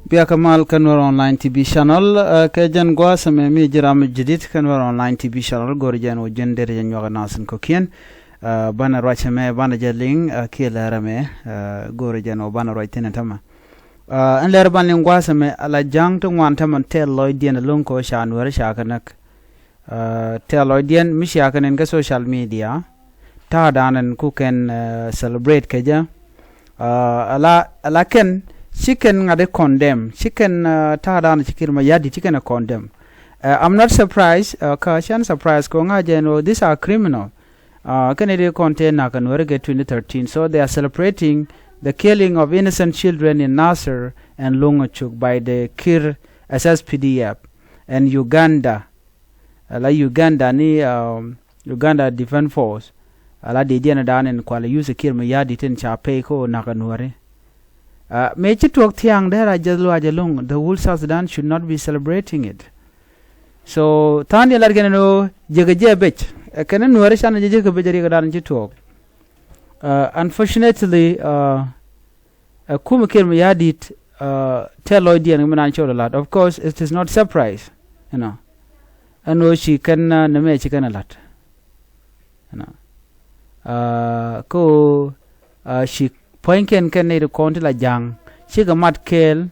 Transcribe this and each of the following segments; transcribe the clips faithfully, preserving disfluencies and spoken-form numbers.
Bia kɛ mal kä Nuɛr Online T V channel, kɛ jɛn gua̱a̱th ɛmɛ mi ji̱ ram jadid kä Nuɛr Online T V channel, go̱o̱ri jɛn wä ji̱n derɛ jɛ nyuak ɛ nath in kɔ̱kiɛn. Banɛ ruac ɛmɛ, banɛ jɛ liŋ kiɛ lɛr ɛmɛ, go̱o̱ri jɛn wä banɛ ruac thi̱n ɛ tämɛ. Ɛn lɛr ban liŋ gua̱a̱th ɛmɛ, ala ja̱a̱ŋ ti ŋuan tämɛ tɛl lɔcdiɛn ɛlɔ̱ŋ kɛ ɣöö ca Nuɛr ca kɛ näk. Tɛl lɔcdiɛn mi cia kɛ nɛn kä social media, ta̱a̱dan ɛn ku kɛn celebrate kɛ jɛ. Ala, ala kɛn ci kɛn ŋa̱t i̱ condemn, ci kɛn, ta̱a̱dan ci Kiir Mayardit ci kɛn ɛ condemn. I'm not surprised, kä cän surprise kɛ ŋa̱ jɛ ɛn ɣöö these are criminal. Kɛn i̱ di kɔn tëë na̱k kɛ Nuɛr kɛ twenty thirteen. So they are celebrating the killing of innocent children in Nasir and Luŋ Acuk by the Kiir S S P D F and Uganda. Ala Uganda ni Uganda Defense Force. Ala dee diɛn dan in kual use Kiir Mayardit in ca pay ko nak a Nuɛri. Mëë ci tuɔk thiaŋ dee ra jeth luac ɛlɔ̱ŋ, the whole South Sudan should not be celebrating it. So tha̱a̱n diɛn lat kɛn ni ɣöö jekɛ jɛ bec. Kɛn ni Nuɛri can jɛ jekɛ bec a riɛk dan ci tuɔk. Unfortunately, ɛ kumɛ Kiir Mayardit tɛl lɔcdiɛn mi nan cɔl ɛ lat. Of course, it is not surprise, you know. Ɛn ɣöö ci kɛn nɛmɛ ci kɛn ɛ lat, you know. Kä ɣöö ci puɔ̱nykiɛn kɛn nɛy ti kɔn ti la ja̱a̱ŋ cikɛ mat kɛɛl,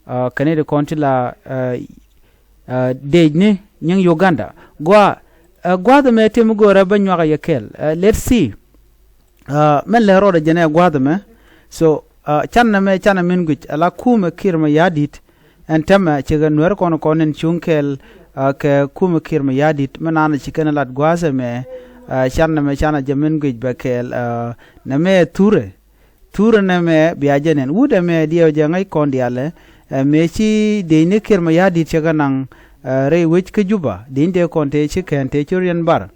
kɛn nɛy ti kɔn ti la dec ni nyiŋ Uganda. Gua gua̱a̱th ɛmɛ tim go̱o̱rɛ bä nyuak a yɛ kɛɛl. Let's see. Mɛn lɛ rɔɔdɛ jɛn ɛ gua̱a̱th ɛmɛ. So can nɛmɛ can ɛ min guic ala kumɛ Kiir Mayardit. Ɛn tämɛ cikɛ Nuɛr kɔn kɔn in cuŋ kɛɛl kɛ kumɛ Kiir Mayardit mi nan ci kɛn lat gua̱a̱th ɛmɛ. Can nɛmɛ can ɛ jɛ min guic bɛ kɛɛl nɛmɛ thurɛ. Thurɛ nɛmɛ bia jɛ nɛn wut ɛmɛ diɛw jɛ ŋäc kɔn dialɛ. Mëë ci dec ni Kiir Mayardit cɛ kɛ naŋ rɛy wec kä Juba, dec ni tëë kɔn tëë ci kɛn tëë ci riɛn bar,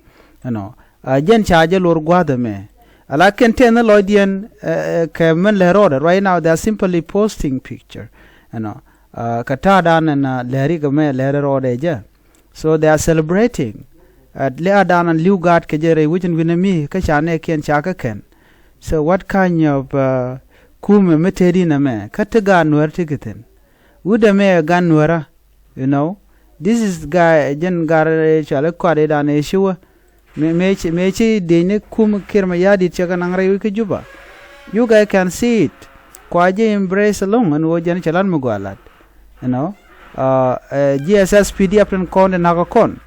you know. Jɛn ca jɛ lor gua̱a̱th ɛmɛ. Ala kɛn tɛn ni lɔcdiɛn kɛ mɛn lɛ rɔɔdɛ. Right now they are simply posting picture, you know. Kɛ ta̱a̱dan ɛn lɛri kɛ mɛ lɛri rɔɔdɛ jɛ. So they are celebrating. Lɛ a dan an li̱w gaat kɛ jɛ rɛy wecin wi̱nɛ mi kä ca nɛɛkiɛn ca kä kɛn. So what kind of kumɛ mi tëëdi nɛmɛ kä ti gaat Nuɛr ti kɛ thi̱n? Wut ɛmɛ ɛ gan Nuɛrä, you know. This is guy jɛn gar cuali kɔat idan ɛ ciwä. Mëë ci dec ni kum Kiir Mayardit cɛ kɛ naŋ rɛy wec kä Juba. You guys can see it. Kua jɛ embrace along ɛn ɣöö jɛn cɛ lat mi gɔaa lat. You know, G S S P D F tin kɔn di nakä kɔn.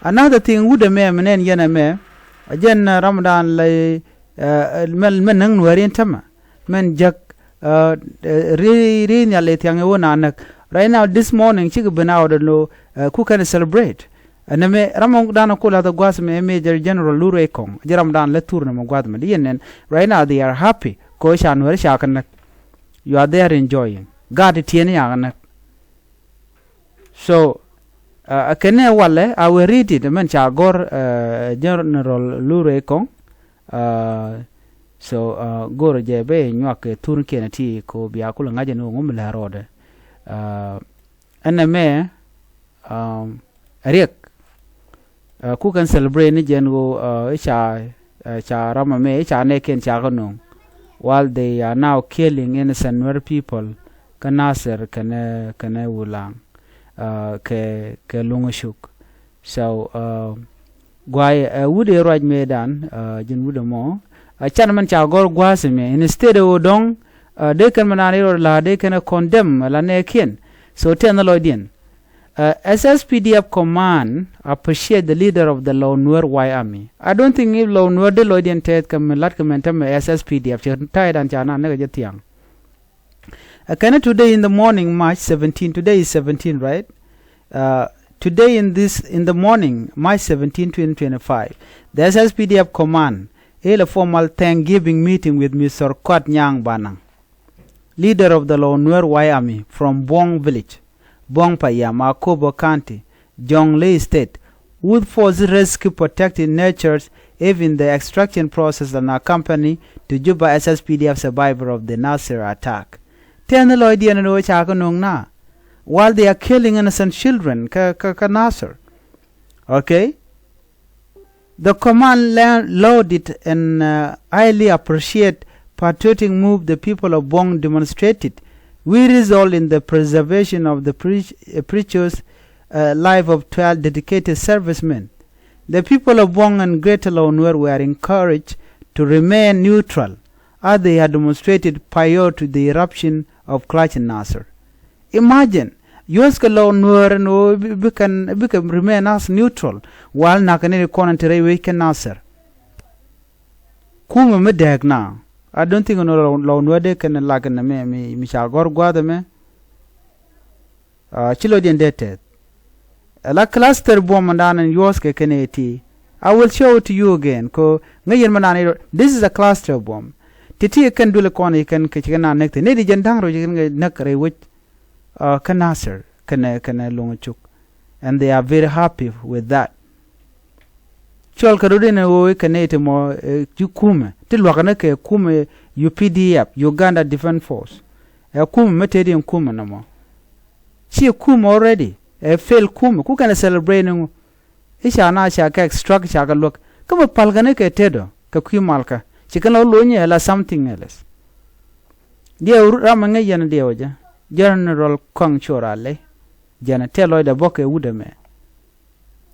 Another thing wut ɛmɛ mi nɛn yɛn ɛmɛ. Jɛn Ramadan lɛ mɛn näŋ Nuɛri in tämɛ mɛn jäk. Ri ri nhial lɛ thiaŋ iwä na näk. Right now this morning cikɛ ben out ɛn lo ku kɛn celebrate. Ɛn ɛmɛ ram dan ku lath gua̱th mɛ Major General Lurey Kɔŋ ji̱ ram dan lɛ thur nɛmɛ gua̱th mɛ di yɛn nɛn. Right now they are happy. Ko ca Nuɛri ca kɛ näk. You are there enjoying. Gaat ti tiɛn ya kɛ näk. So ɛ kɛn ɛ walɛ a wee ri̱i̱t it mɛn ca gɔ̱r General Lurey Kɔŋ. So go̱r jɛ ben nyuak kɛ thur kiɛn ti ko bia kulɛ ŋa̱c ɛn ɣöö ŋu mi lɛ rɔɔdɛ. Ɛn ɛmɛ riɛk. Ku kɛn celebrate ni jɛn ɣöö i̱ ca, ca ram ɛmɛ i̱ ca nɛɛkiɛn ca kä no̱o̱ŋ. While they are now killing innocent Nuer people kä Nasir kɛnɛ kɛnɛ Wulaŋ kɛ kɛ Luŋ Acuk. So guay ɛ wut ɛ ruac mëëdan ji̱n wut ɛmɔ. Can mɛn ca gɔr gua̱a̱th ɛmɛ instead ɛ ɣöö dɔ̱ŋ dee kɛn mɛn an irɔ la dee kɛn ɛ condemn la nɛɛkiɛn. So tɛn lɔcdiɛn. Uh, S S P D F command appreciate the leader of the Lou Nuer White Army. I don't think if Lou Nuer de lɔcdiɛn tɛth kɛ mi lat kɛ mɛn tämɛ S S P D F cɛ ta̱yɛ dan ca na nɛkɛ jɛ thiaŋ. Uh, kɛn today in the morning, March seventeen, today is seventeen, right? Uh, today in this, in the morning, March seventeen, twenty twenty-five, the S S P D F command held a formal Thanksgiving meeting with Mister Kuat Nyang Banang, leader of the Lou Nuer White Army from Buong Village, Buong Payam, Akobo County, Jonglei State, whose forces rescue protected natures even the extraction process and accompany to Juba S S P D F survivor of the Nasir attack. Tɛn lɔcdiɛn ni wä ca kä no̱o̱ŋ na. While they are killing innocent children kä, kä, kä Nasir. Okay? The command la-, lauded and uh, highly appreciate patriotic move the people of Buong demonstrated We result in the preservation of the pre- uh, precious uh, life of twelve dedicated servicemen. The people of Buong and Greater Lou Nuer were encouraged to remain neutral, as they had demonstrated prior to the eruption of Clash in Nasser. Imagine, yuɔth kɛ Lou Nuer ɛn ɣöö bi- bi kɛn bi kɛ remain as neutral, while nakä ni kɔn in te rɛy wec kä Nasser. Kumɛ mi dääk na, I don't think ni Lou Nuer dee kɛn lak in mɛ mi mi ca gɔr gua̱a̱th ɛmɛ. Ci lɔcdiɛn dee tɛth. Ɛ la cluster buɔm mi dan in yuɔth kɛ kɛn ɛ ti. I will show it to you again kɛ ŋäc yɛn mi dan in, this is a cluster buɔm. Ti ti kɛn dul kɔn i̱ kɛn kɛ ci kɛn na näk thi ni di jɛn da̱ŋ rɛw ci kɛn kɛ näk rɛy wec. Kä Nasser kɛnɛ kɛnɛ Loŋ Cuk, and they are very happy with that. Cɔl kɛ rot in ɣöö i̱ kɛn nɛy ti mɔ, ci kumɛ ti luakä ni kɛ kumɛ U P D F, Uganda Defence Force. Ɛ kumɛ mi tëëdi in kumɛ nɔmɔ. Ci kumɛ already ɛ fail kumɛ ku kɛn ɛ celebrate ni ŋu. I̱ ca na ca kɛ extract ca kɛ luäk kä mi pal kɛn i̱ kɛ tetdɔ kɛ kui̱ malkä ci kɛn lɔ lony ɛ la something else. Diɛw ram mi ŋäc yɛn diɛw jɛ General Kɔaŋ Cuɔr Alɛ. Jɛn tɛl lɔcdɛ bä kɛ wut ɛmɛ.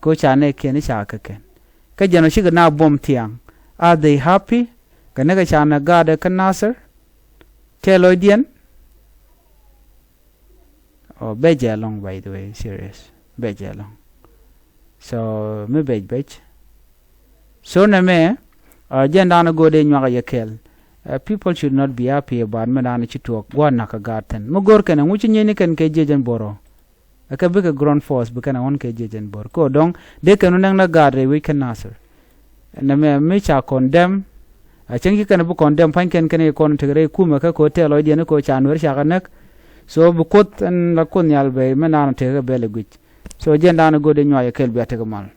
Ko ca nɛ kiɛn i̱ ca kɛ kɛn kä jɛn ɔ cikɛ na buɔm thiaŋ. Are they happy? Kɛ ni kɛ ca nɛ gaatdɛ kä Nasir. Tɛl lɔcdiɛn. Ɔ bɛc jɛ ɛlɔ̱ŋ, by the way, serious, bɛc jɛ ɛlɔ̱ŋ. So mi bɛc bɛc. So nɛ mɛ jɛn da̱a̱n a go̱o̱r dee nyuak a yɛ kɛl. People should not be happy about mi da̱a̱n a ci tuɔɔk gua̱a̱r na̱k a gaat thi̱n mi go̱o̱r kɛn a ŋuci nyieeni kɛn kɛ jiec ɛn bo̱r ɔ. Ɛ kɛ bikɛ ground force bi kɛn a ɣɔ̱n kɛ jiec ɛn bo̱r kɛ ɔ dɔ̱ŋ dee kɛn wä nɛŋ na gaat rɛy wec kä Nasir. Nɛ mɛ mi ca condemn. A cäŋ ci kɛn bi condemn pa̱ny kɛn kɛn kɛ kɔn tekɛ rɛy kumɛ kä kɛ ɣöö tɛl lɔcdiɛn kɛ ɣöö ca Nuɛr ca kɛ näk. So bi Kuoth ɛn la Kuoth Nhial bɛ mɛ naan tekɛ kɛ bɛl ɛ guic. So jɛn da̱a̱n ɛ go̱o̱r dee nyuac ɛ kɛl bia tekɛ mal.